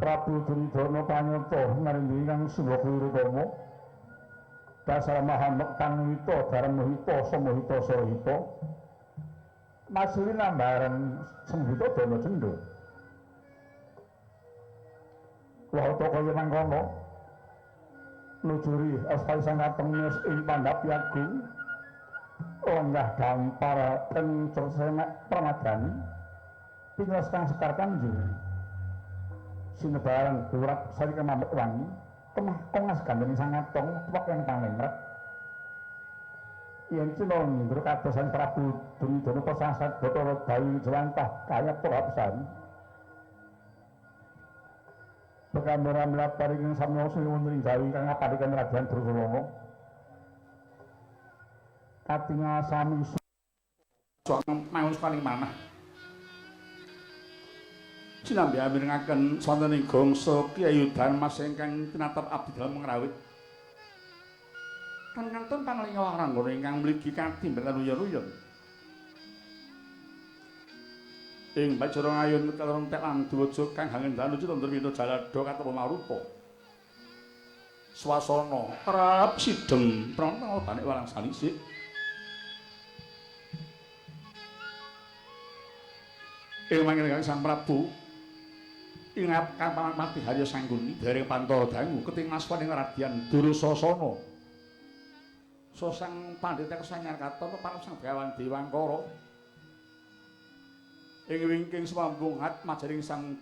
Prabu Duryudana panyata marindhi kang Sembaka Wiratama dasar maha panwita dharmahita samahita sarahita masih nambaran senggita dana cendha wahata kaya mangkono nujuri astari sang kateng ing pandhapi agung lenggah dampar ing cersemek permadani pingas kang sekar kanjeng sinebaran urat sari kemambek wangi temah kongas gandeng sang atong tuwek yang panglengret yen cina ndra kadosan Prabu Duryudana pasasat Bathara Bayu Jewantah kaya prapsan pekamara mlapari ing samya wonten ing Jawi kang ngaparikan Raden Dursasana katingal sami mangun saling manah sinambi amirengaken sonten ing gongso Kyai Dharmas ingkang tinatap abdi dalem ngrawit kan kantun panglinga waranggana ingkang mligi katimbalan uyon-uyon ing bacara ngayun kelon tek lan duwaja kang hangendan lucu ndherwina jalada katapa marupa swasana kerep sidhem prantang banik walang salisik ing manggen Sang Prabu ing kang pati Harya Sangguni dereng pantara dangu ketingas ing Radyan Dursasana sosang pandhita kesanyar katon pepareng Sang Begawan Dewangkara ing wingking swambung atmajaring Sang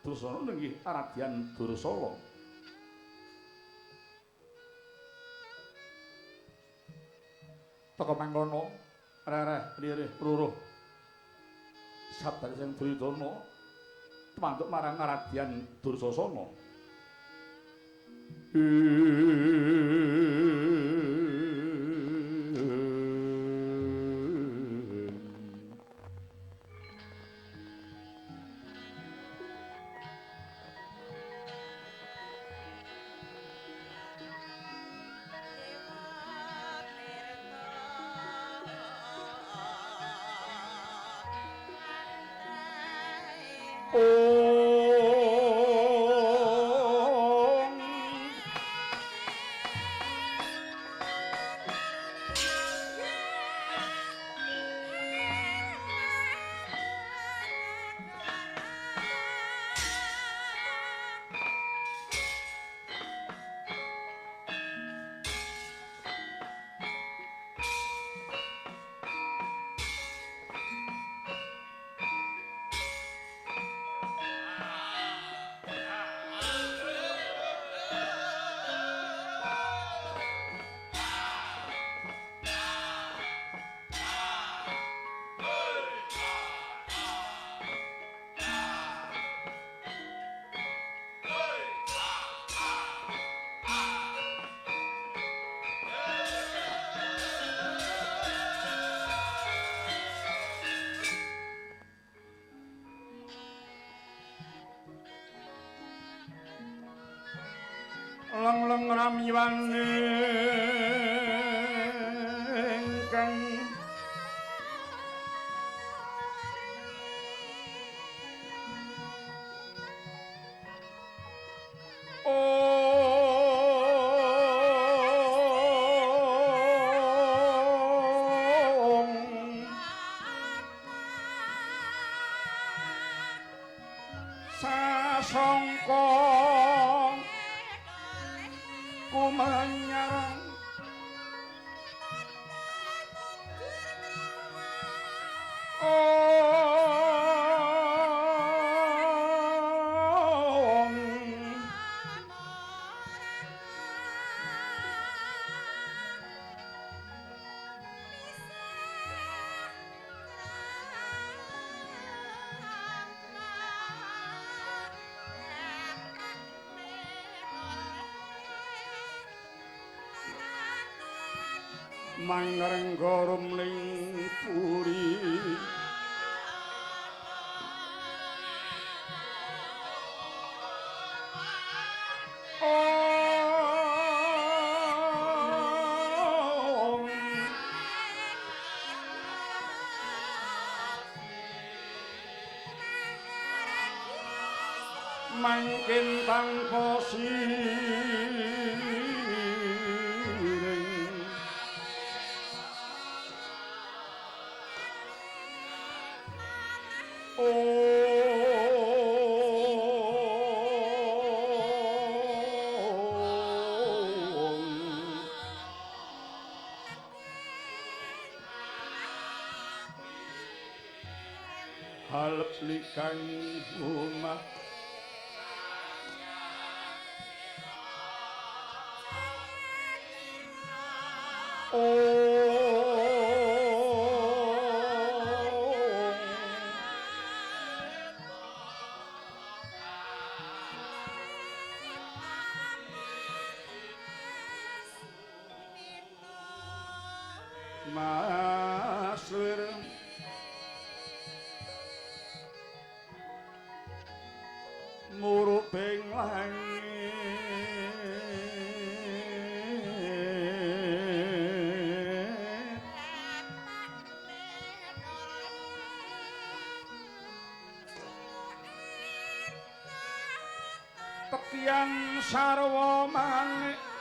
Dursasana nenggih Radyan Dursala teka mangkono rereh lirih ruruh sabda Sang Duryudana tumanduk marang Radyan Dursasana. Leng-leng ramyane ingkang ong sasongko kumanyarang ong mangrengga rumling puri ong Mangkin tanpa siring halep likang omah Maslir murubing langit tekian sarwa manik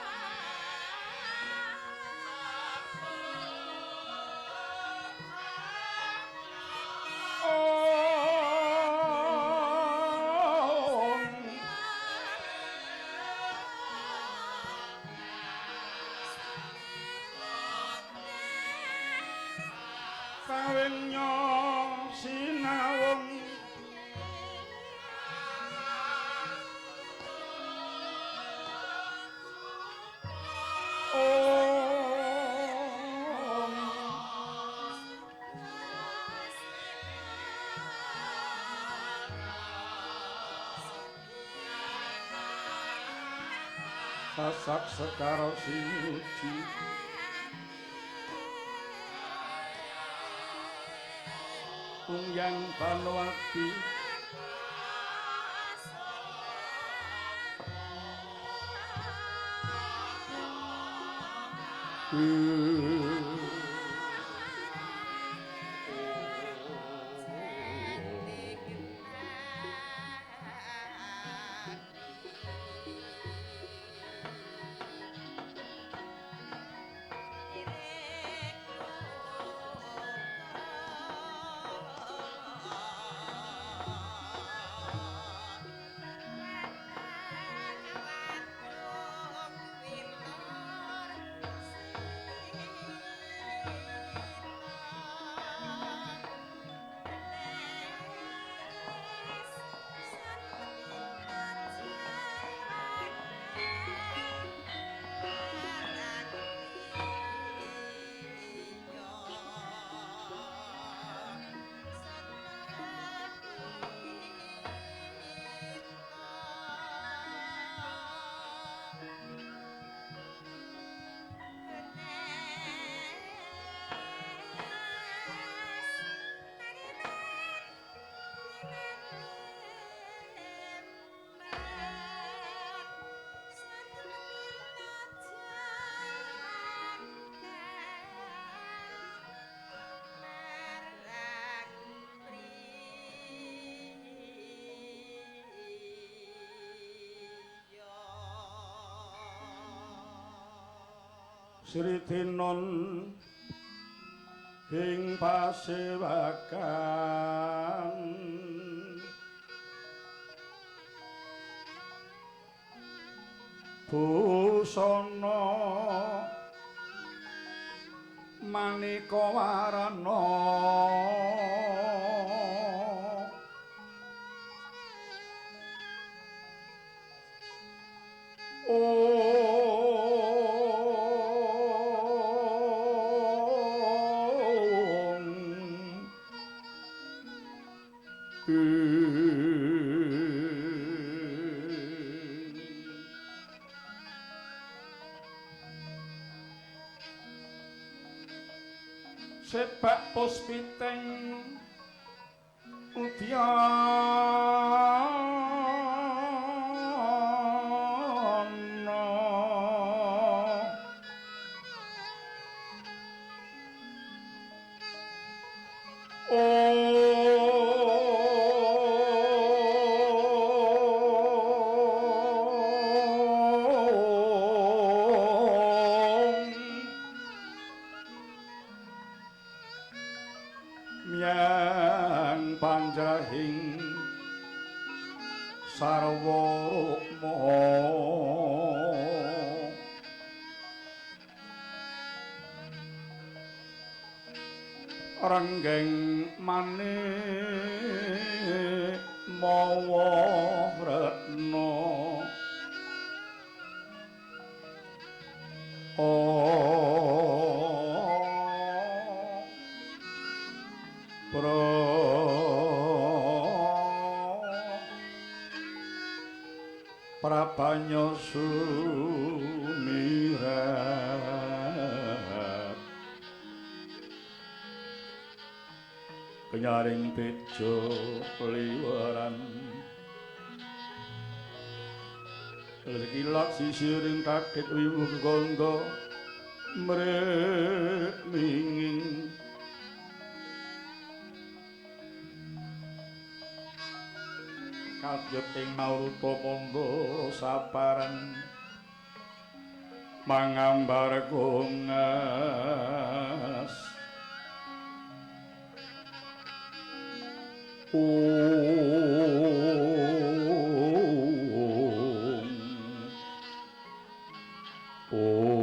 sasak sekar siji Ungyang Banwati Sri Tinon ing pasewakan busana maneka warna Sebak puspiteng udyana Om. ing sarwa rukma. Renggeng manik mawa retna Prabanya sumirat kenyaring tejo liweran kilat sisiring kaget wiwuh gangga mreminging kadyet ing maruta manda saparan mangambar gongas. Om Om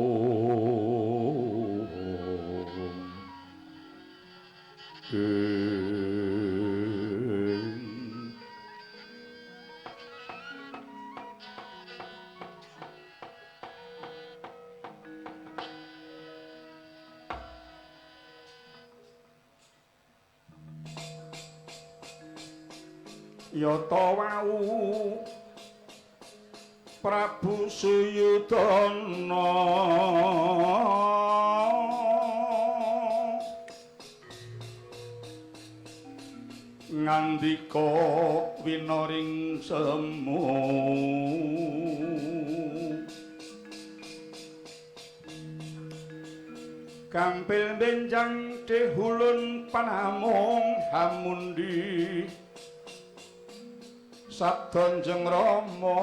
Yata wau Prabu Suyudana ngandika winoring semu kampil benjang dehulun panamung hamundi sabda Jeng Rama.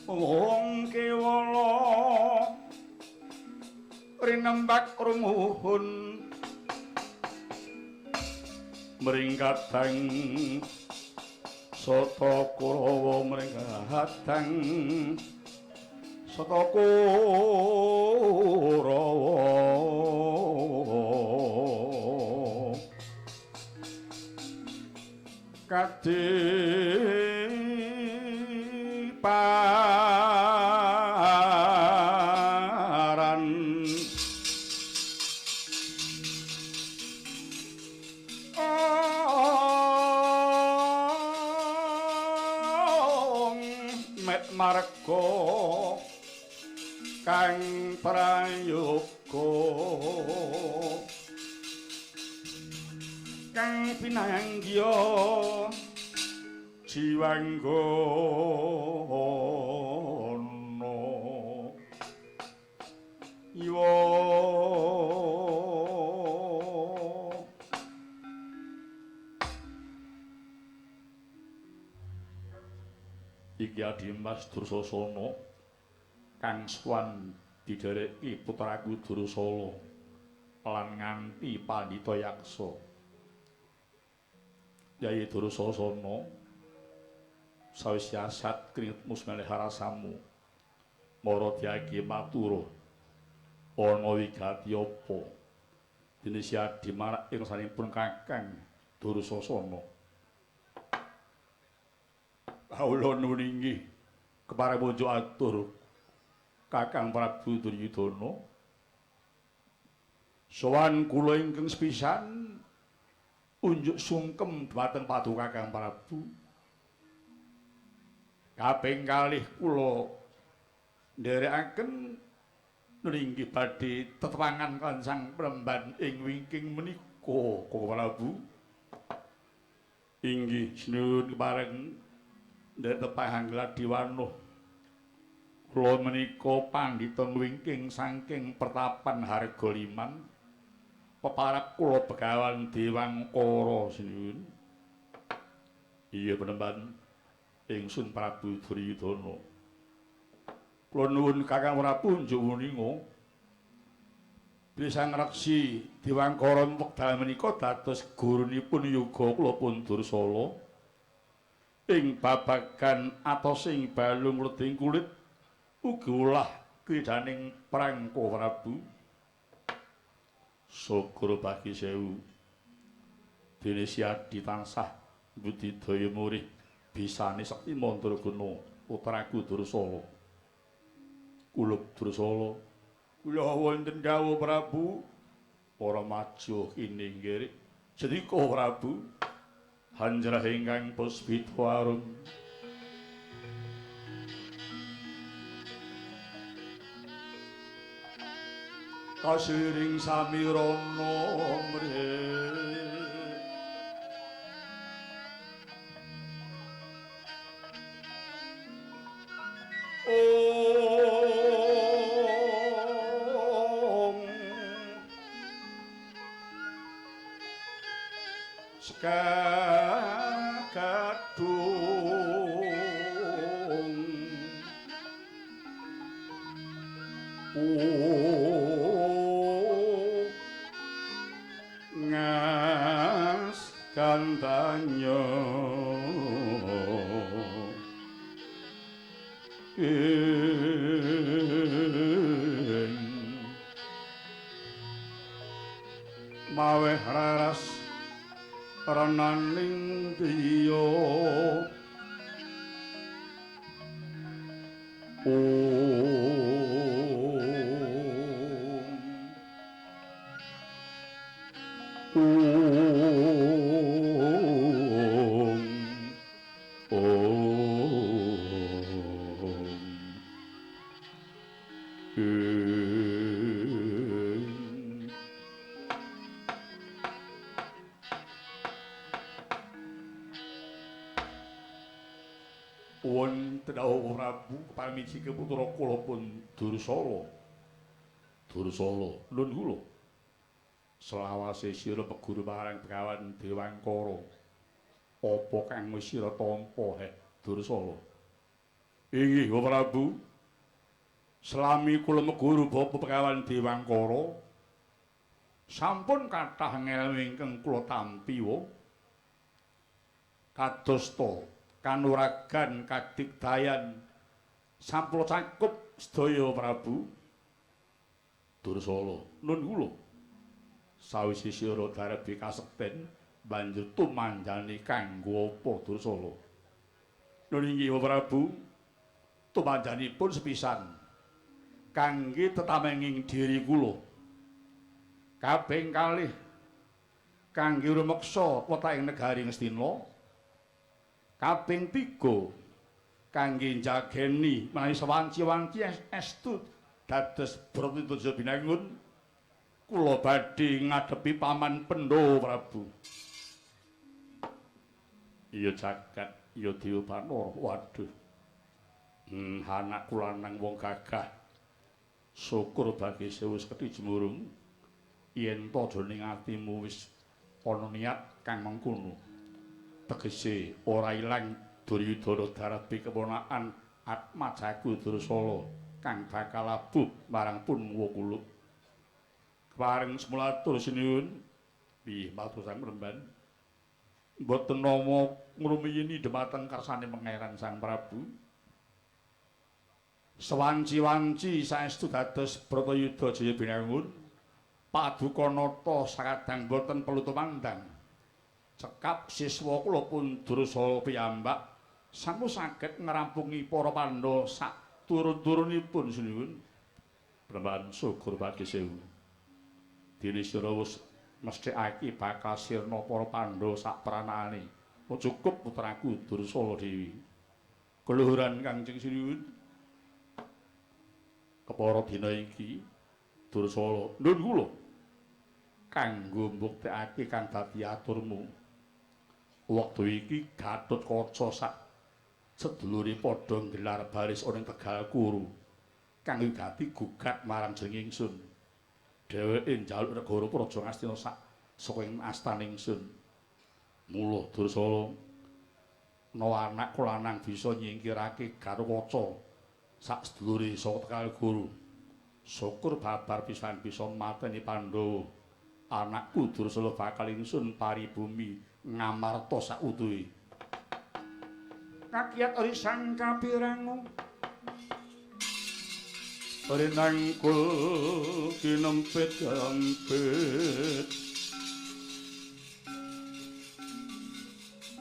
Wong kewala rinembak rumuhun mringkatang sata Kurawa mringkatang sata Kurawa kadiparan met marga kang prayoga kang pinanggiya jiwanggana iwa. Iki Adimas Dursasana kang sowan didhereki putraku Dursala lan nganti pandhita yaksa. Yai Dursasana sawise siasat kringetmu semelih rasamu mara diagi matura ana wigati apa dene si Adi marak ing sanipun Kakang Dursasana. Kawula nuwun inggih kepareng punjuk atur Kakang Prabu Duryudana. Sowan kula ingkang sepisan unjuk sungkem dhumateng paduka Kakang Prabu. Kaping kalih kula nderekaken nringgih badhe tetepangan kan Sang Premban ing wingking menika Kakang Prabu. Inggih sinuwun kepareng nderek tepang gladiwanuh. Kula menika pandhita wingking saking pertapan Hargaliman. Peparap kula Begawan Dewangkara sinuwun. Iya penemban ingsun Prabu Duryudana. Kula nuwun Kakang Prabu njuk wuninga Bilih Sang Reksi Diwangkara wekdal menika dados gurunipun yoga kula pun Dursala ing babagan atosing balung leding kulit ugi ulah kridaning prangko Prabu. Syukur bagi sewu. Dene Siadi tansah budidaya murih bisane sekti mandraguna putraku Dursala. Kulup Dursala, kula wonten dawuh Prabu, para majuh ininggirik. Sedika Prabu, hanjrah ingkang puspita arum. Kasiring samirana mrih. Om Sekagadung Ngas kandanya maweh raras renaning driya. Prabu pamiji putra kula pun Dursala. Dursala, nun kula. Selawase sira peguru marang Begawan Dewangkara. Apa kang wis sira tampa, he Dursala? Inggih, Prabu. Selami kula meguru Bapak Begawan Dewangkara, sampun kathah ngelmu ingkang kula tampi wa. Kadosta kanuragan kadigdayan sampun cakup sedaya Prabu. Dursala, nun kula. Sawise sira darebi kasekten banjur tumanjani kanggo apa Dursala? Nun inggih Prabu, tumanjanipun sepisan kangge tetamenging diri kula. Kaping kalih kangge rumeksa wetahing negari Ngastina. Kaping 3 kangge njageni menawi sawanci-wanci estu dados Bratayuda Binangun kula badhe ngadepi paman Pandhawa Prabu. Iya jagat, iya Dewa Bathara. Waduh. Anakku lanang wong gagah. Syukur bagi sewu sekedhi jemurung yen ta jroning atimu wis ana niat kang mengkono. Tegese ora ilang Duryudana darabi keponakan Atmajaku Dursala kang bakal labuh marang Punwa Kulup. Kepareng semulatur sinuwun piye matur Sang Premban. Mboten nama ngrumiyini dhumateng kersane Pangeran Sang Prabu. Sewanci-wanci saestu dados Bratayuda Jaya Binangun. Paduka nata sakadang boten perlu tumandang. Cekap siswa kula pun Dursala piyambak sampun saged ngrampungi para Pandhawa sak turun-turunipun sinuwun. Premban syukur bagi sewu. Dene sira wis mesthekake bakal sirna para Pandhawa sak pranane. Cukup putraku Dursala dewi. Keluhuran Kangjeng Sinuwun. Kepara dina iki Dursala nun kula kanggo mbuktekake kang dadi aturmu. Wektu iki Gatotkaca sak sedulure padha nggelar baris ana ing Tegal Kuru kang wigati gugat marang jeneng ingsun. Dheweke njaluk negara Praja Ngastina sak saka ing astane ingsun. Mula Dursala no anak lanang bisa nyingkirake Gatotkaca sak sedulure saka Tegal Kuru. Syukur babar pisan bisa mateni Pandhawa. Anakku Dursala bakal ingsun paribumi ngamarta sautuhe. Kakiat ori sang kapirangu. Rinangkul kinempit empit.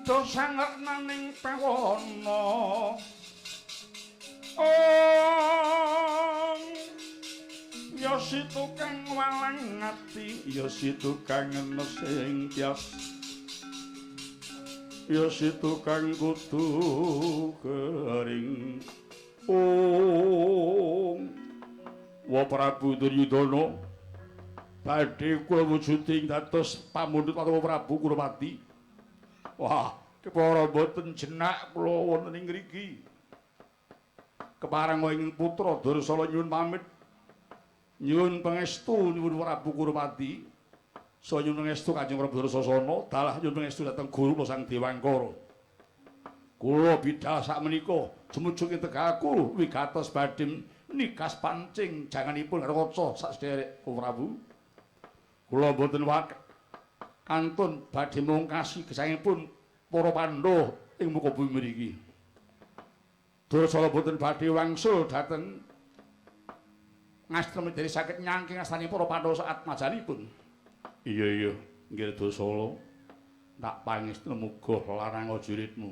Do sangernaning pawana. Om ya si tukang walang ati, ya si tukang enes ing tias, ya si tukang kudu kering. Om Wa Prabu Duryudana badhe kula wujuding dados pamundhut Prabu Prabu Kurupati. Wah, kepara mboten jenak kula wonten ing ngriki. Kepareng ing putra Dursala nyuwun pamit. Nyuwun pangestu nyuwun Prabu Kurupati. So nyuwun pangestu Kanjeng Prabu Dursasana, dalah nyuwun pangestu dhateng guru kula Sang Dewangkara. Kula bidal sakmenika jemujung ing Tegalku wigatos badhe nikas pancing janganipun Gathotkaca sakderek Prabu. Kula mboten wak kantun badhe mungkasi gesangipun para Pandhawa ing muka bumi mriki. Dursala boten badhe wangsul dhateng Ngastra dari saged nyangking astane para Pandhawa saat majanipun. Iya iya, nggih Dursala. Tak pangestu muga larang juritmu.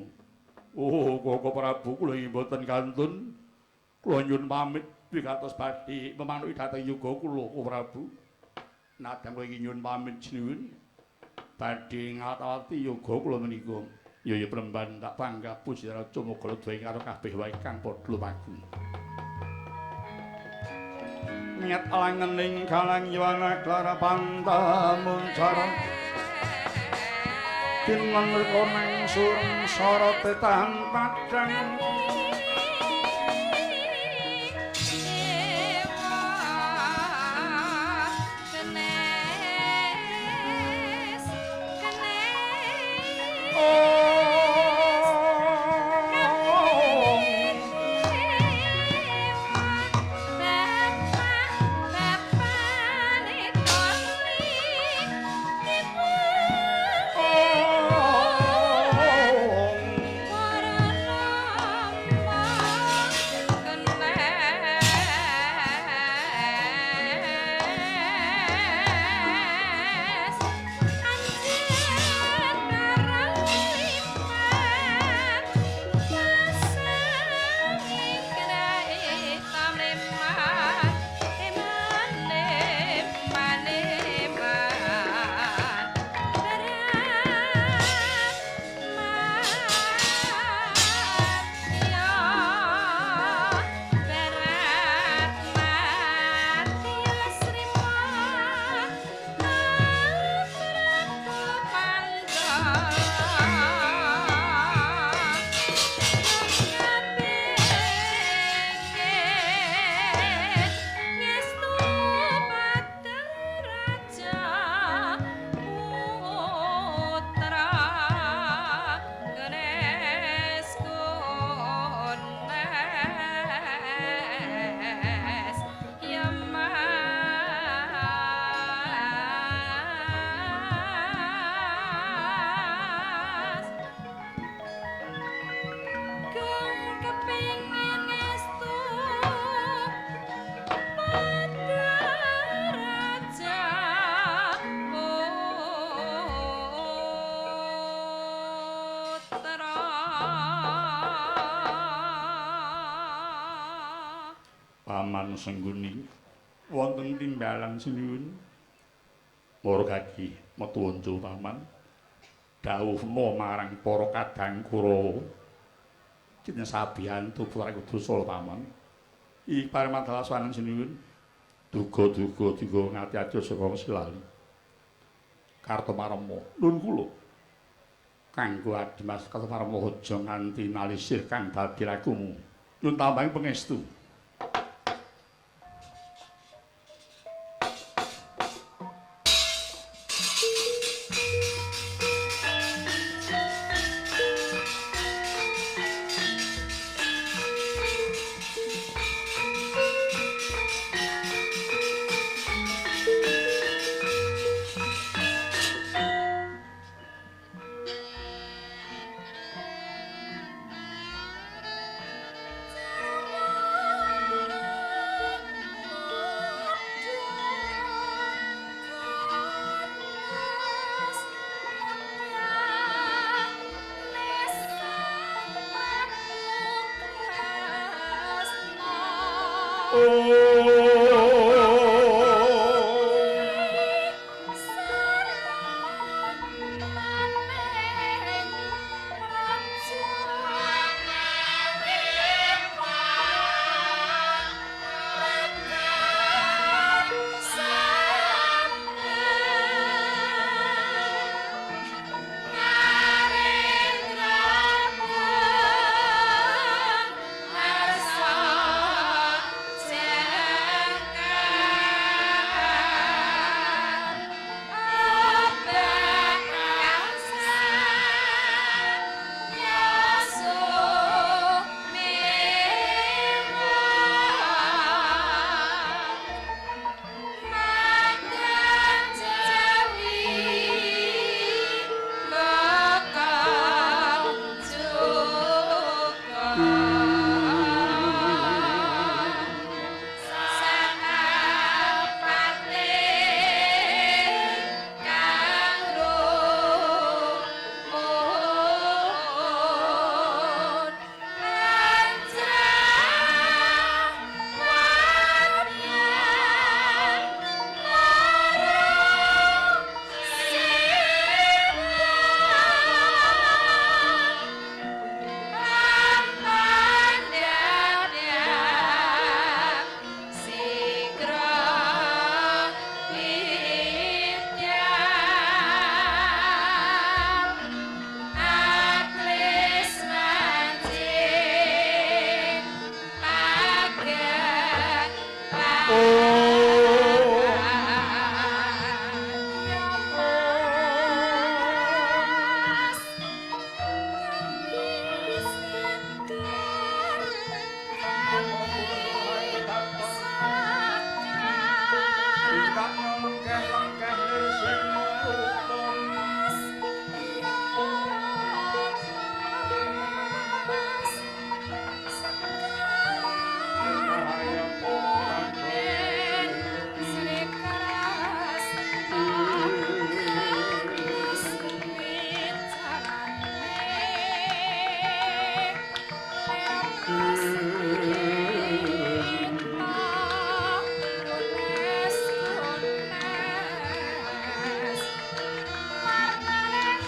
Oh, Koko Prabu kula inggih boten kantun. Kula nyuwun pamit wigatos badhe memanuki dhateng yoga kula, Koko Prabu. Nadyan kula inggih nyuwun pamit sinuwun. Badhe ngatawati yoga kula menika. Ya ya premban tak panggah puji raja muga ledha ing karo kabeh wae kang padha lumaku. Niat alangening galang yuwana klara pantamuncara tineng rekonang sureng sorote tahan padang. Paman Sengguni wonten timbalan sinuwun. Mara kaki metu wanca paman dawuhna marang para kadang Kurawa. Jeneng sabiyantu putra Dursala paman. Iki parimadalah swanan sinuwun. Duga-duga duga ngati-ati saka silali. Kartomarma nun kula. Kanggo Adimas Kartomarma aja nganti nalisir kang dadi lakumu. Nyun tambahi pangestu.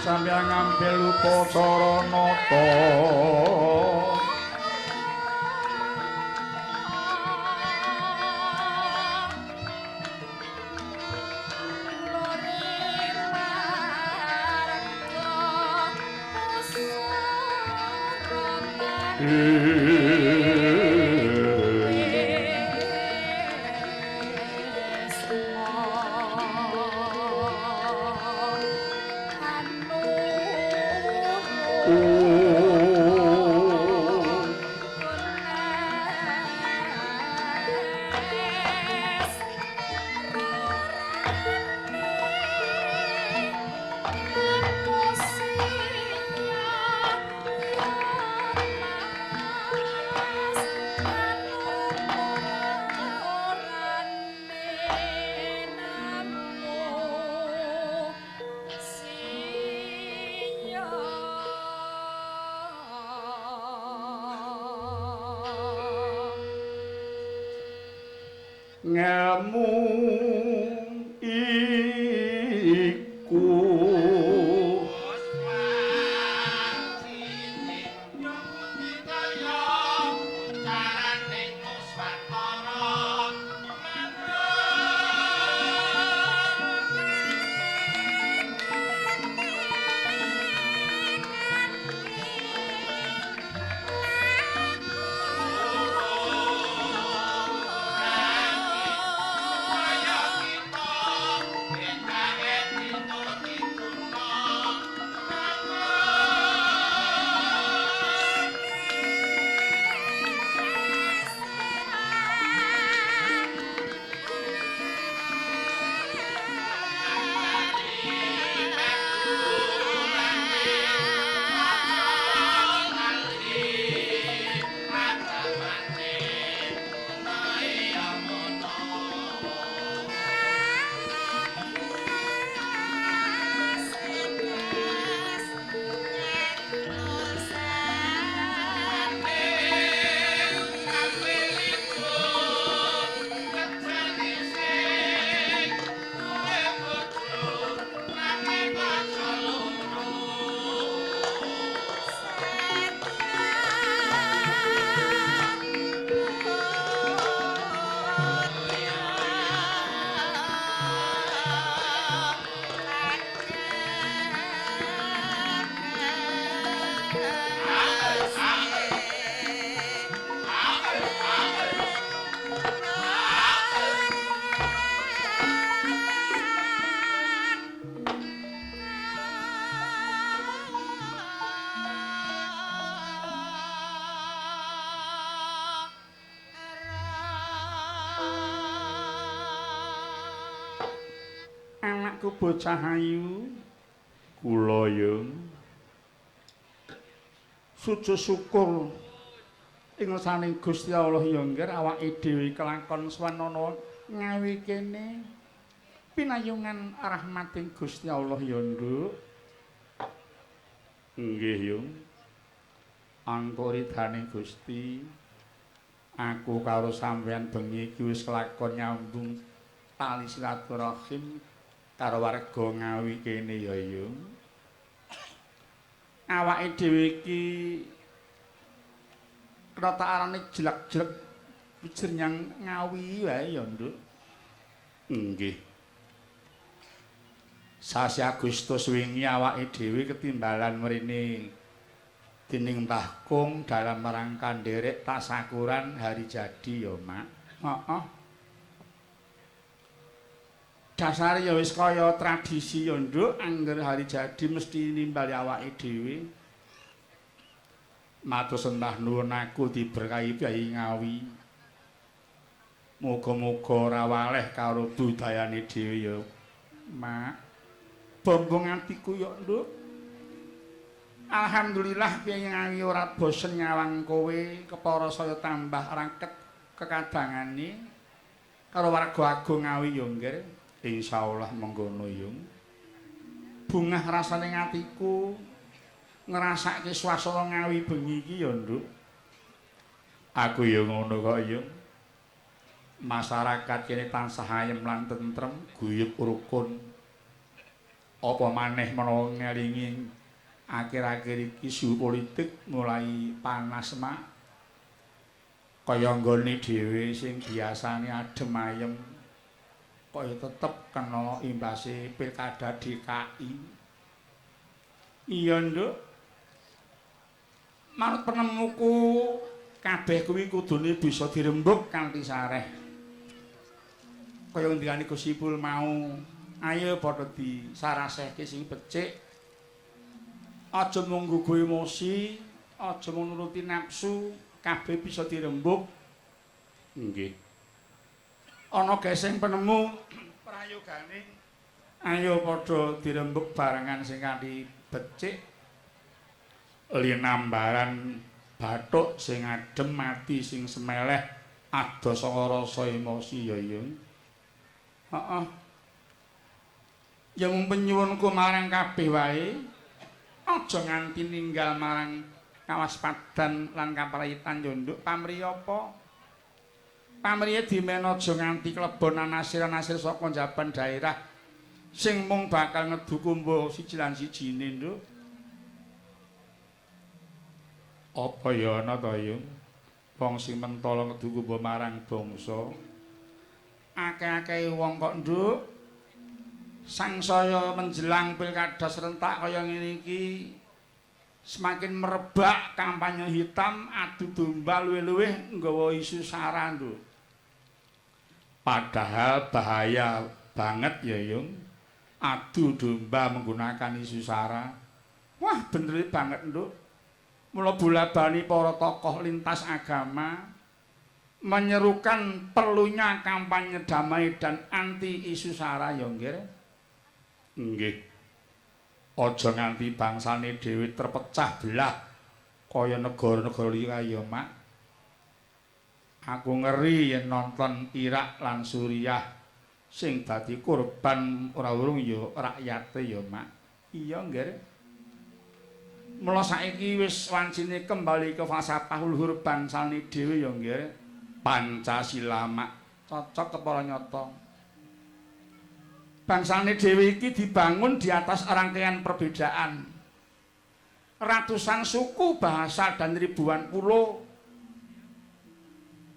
Sampeyan ngambil upacara nata. Ngelmu iku Anakku bocah ayu kula yung sujud syukur ing ngersane Gusti Allah ya nggih awake dhewe kelakon swanana Ngawi kene pinayungan rahmating Gusti Allah ya nduk. Nggih yung. Angko ridane Gusti aku karo sampeyan bengi iki wis kelakon nyambung tali silaturahim karo warga Ngawi kene ya yung. Awake dhewe iki kena tak arane jelek-jelek wijer nyang Ngawi wae ya nduk. Nggih. Sasi Agustus wingi awake dhewe ketimbalan mrene dening Mbah Kung dalam rangka nderek tasakuran hari jadi ya, Mak. Heeh. Dasare ya wis kaya tradisi ya nduk, angger hari jadi mesti nimbali awake dhewe. Matur sembah nuwun aku diberkahi Kyai Ngawi. Muga-muga ora waleh karo budayane dhewe ya, Mak. Bombong atiku ya nduk. Alhamdulillah Kyai Ngawi ora bosen nyawang kowe, kepara saya tambah raket kekadangane karo warga agung Ngawi ya nggih. Insyaallah mengkono yung. Bungah rasane atiku ngrasake swasana Ngawi bengi iki ya nduk. Aku ya ngono kok yung. Masyarakat kene tansah ayem lan tentrem, guyub rukun. Apa maneh menawa ngelingi akhir-akhir iki suhu politik mulai panas, Mak. Kaya nggone dhewe sing biasane adem ayem kok ya tetep kena imbase pilkada DKI. Iya, Nduk. Manut penemuku kabeh kuwi kudune bisa dirembug kanthi sareh. Kaya ngendikane Gus Ipul mau, ayo padha disarasehke sing becik. Aja mung nggugu emosi, aja mung nuruti nafsu, kabeh bisa dirembug. Nggih. Ana geseng penemu prayogane, ayo padha dirembug barengan sing kanthi becik. Linambaran bathuk sing adem, mati sing semeleh, adoh saka rasa emosi ya, Yung. Heeh. Ya mung penyuwunku marang kabeh wae, aja nganti ninggal marang kawaspadan lan kaprayitan yo, Nduk. Pamriye apa? Pamriye dimen aja nganti klebon anasir-anasir saka njaban daerah sing mung bakal ngedu kumbo siji lan sijine, Nduk. Apa ya ana ta, Yung? Wong sing mentala ngedu kumbo marang bangsa. Akeh-akehe wong kok, Nduk. Sangsaya menjelang pilkada serentak kaya ngene iki semakin merebak kampanye hitam, adu domba luwih-luwih nggawa isu sara, Nduk. Padahal bahaya banget ya, Yung. Adu domba menggunakan isu sara. Wah, bener banget, Nduk. Mula bola-bali para tokoh lintas agama menyerukan perlunya kampanye damai dan anti isu sara ya, nggih. Nggih. Aja nganti bangsane dhewe terpecah belah kaya negara-negara liya ya, Mak. Aku ngeri yen nonton Irak lan Suriah sing dadi korban ora urung ya rakyate ya, Mak. Iya, nggih. Mula saiki wis wancine kembali ke falsafah luhur bangsane dhewe ya, nggih. Pancasila, Mak. Cocok kepara nyata. Bangsane dhewe iki dibangun di atas rangkaian perbedaan. Ratusan suku, bahasa, dan ribuan pulau,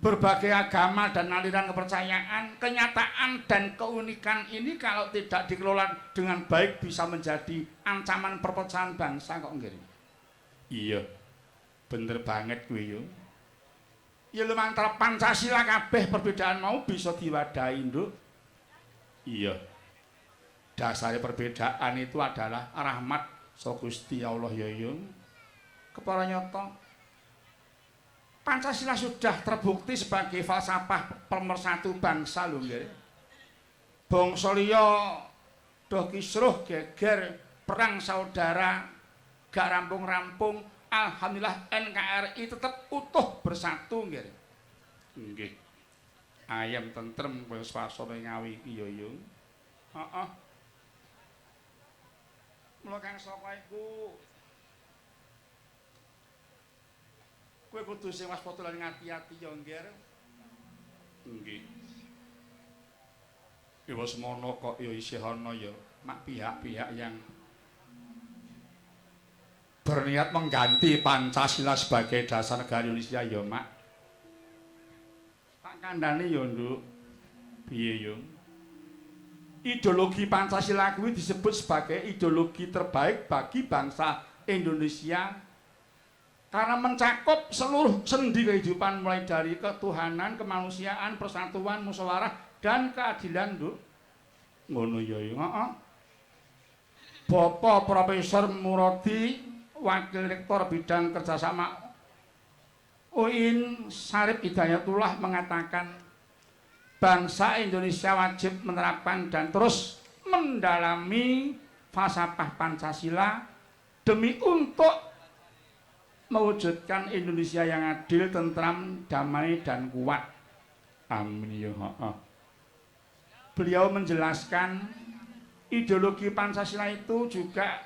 berbagai agama dan aliran kepercayaan, kenyataan dan keunikan ini kalau tidak dikelola dengan baik bisa menjadi ancaman perpecahan bangsa kok, nggih. Iya. Bener banget kuwi yo. Ya lumantar Pancasila kabeh perbedaan mau bisa diwadahi, Nduk. Iya. Dasar perbedaan itu adalah rahmat saka Gusti Allah ya, Yung. Kepara nyata. Pancasila sudah terbukti sebagai falsafah pemersatu bangsa lho, nggih. Bangsa liya do kisruh geger perang saudara gak rampung-rampung, alhamdulillah NKRI tetep utuh bersatu, nggih. Nggih. Ayem tentrem kaya swasana Ngawi iki ya, Yung. Heeh. Mula kang saka iku kowe kudu sing waspada lan ngati-ati ya, Ngger. Nggih. Iwa semono kok ya isih ana ya, mak, pihak-pihak yang berniat mengganti Pancasila sebagai dasar negara Indonesia ya, Mak. Tak kandhane ya, Nduk. Piye, Yung? Ideologi Pancasila kuwi disebut sebagai ideologi terbaik bagi bangsa Indonesia karena mencakup seluruh sendi kehidupan mulai dari ketuhanan, kemanusiaan, persatuan, musyawarah, dan keadilan, Nduk. Ngono ya, ya. Heeh. Bapak Profesor Muradi, Wakil Rektor Bidang Kerjasama UIN Syarif Hidayatullah mengatakan bangsa Indonesia wajib menerapkan dan terus mendalami falsafah Pancasila demi untuk mewujudkan Indonesia yang adil, tentram, damai, dan kuat. Amin ya. Heeh. Beliau menjelaskan ideologi Pancasila itu juga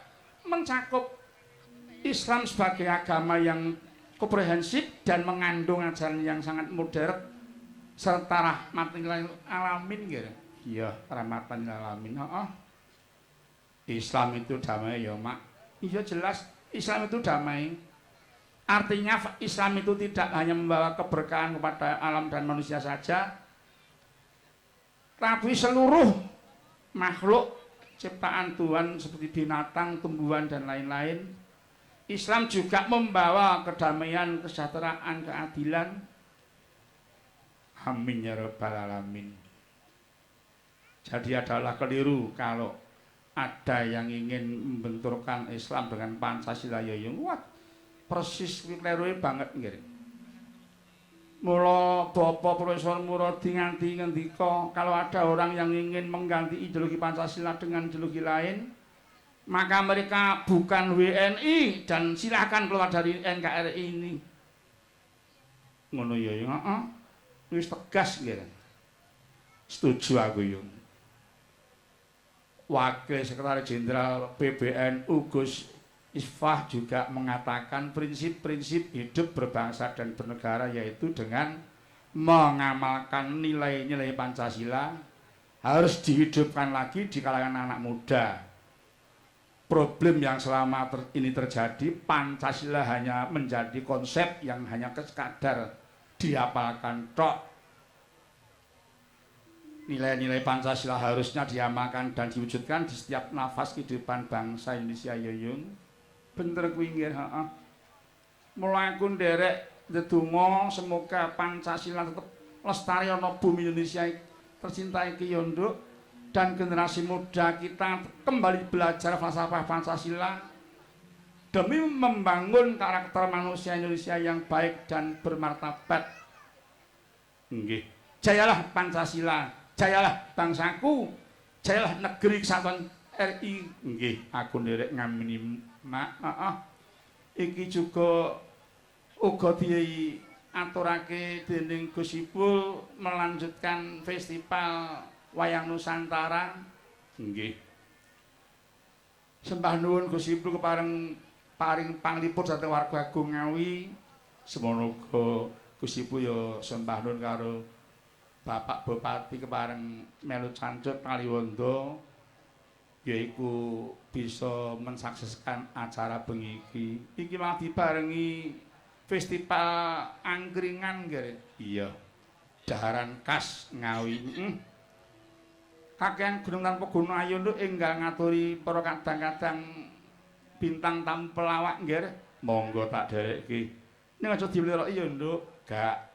mencakup Islam sebagai agama yang komprehensif dan mengandung ajaran yang sangat moderat serta rahmatan lil alamin gitu. Iya, rahmatan lil alamin. Heeh. Islam itu damai ya, Mak. Iya jelas, Islam itu damai. Artinya Islam itu tidak hanya membawa keberkahan kepada alam dan manusia saja, tapi seluruh makhluk ciptaan Tuhan seperti binatang, tumbuhan, dan lain-lain. Islam juga membawa kedamaian, kesejahteraan, keadilan. Amin ya rabbal alamin. Jadi adalah keliru kalau ada yang ingin membenturkan Islam dengan Pancasila ya ya. Wah, persis keliru banget nggih. Mula Bapak Profesor Muradi nganti ngendika kalau ada orang yang ingin mengganti ideologi Pancasila dengan ideologi lain, maka mereka bukan WNI dan silakan keluar dari NKRI ini. Ngono ya ya, heeh. Wis tegas nggih. Setuju aku yo. Wakil Sekretaris Jenderal PBNU Gus Isfah juga mengatakan prinsip-prinsip hidup berbangsa dan bernegara yaitu dengan mengamalkan nilai-nilai Pancasila harus dihidupkan lagi di kalangan anak muda. Problem yang selama ini terjadi, Pancasila hanya menjadi konsep yang hanya sekadar dihafalkan tok. Nilai-nilai Pancasila harusnya diamalkan dan diwujudkan di setiap nafas kehidupan bangsa Indonesia ya Yung. Bener kuwi nggih, heeh. Mula aku nderek ndedonga semoga Pancasila tetep lestari ana bumi Indonesia tercinta iki ya Nduk, dan generasi muda kita kembali belajar falsafah Pancasila demi membangun karakter manusia Indonesia yang baik dan bermartabat. Nggih. Jayalah Pancasila, jayalah bangsaku, jayalah negeri kesatuan RI. Nggih, aku nderek ngamini, Mak. Heeh. Iki juga uga diaturake dening Gus Ipul melanjutkan festival Wayang Nusantara. Nggih. Sembah nuwun Gus Ipul kepareng paring panglipur dhateng warga Agung Ngawi. Semono uga Gus Ipul ya sembah nuwun karo Bapak Bupati kepareng melu cancut Kaliwondo yaiku bisa mensukseskan acara bengi iki. Iki malah dibarengi festival angkringan nggih. Iya. Daharan khas Ngawi. Kakean gunung tanpa guna ayo nduk enggal ngaturi para kadang-kadang bintang tamu pelawak nggih. Monggo tak dherekke. Ning aja dileroki ya nduk. Gak.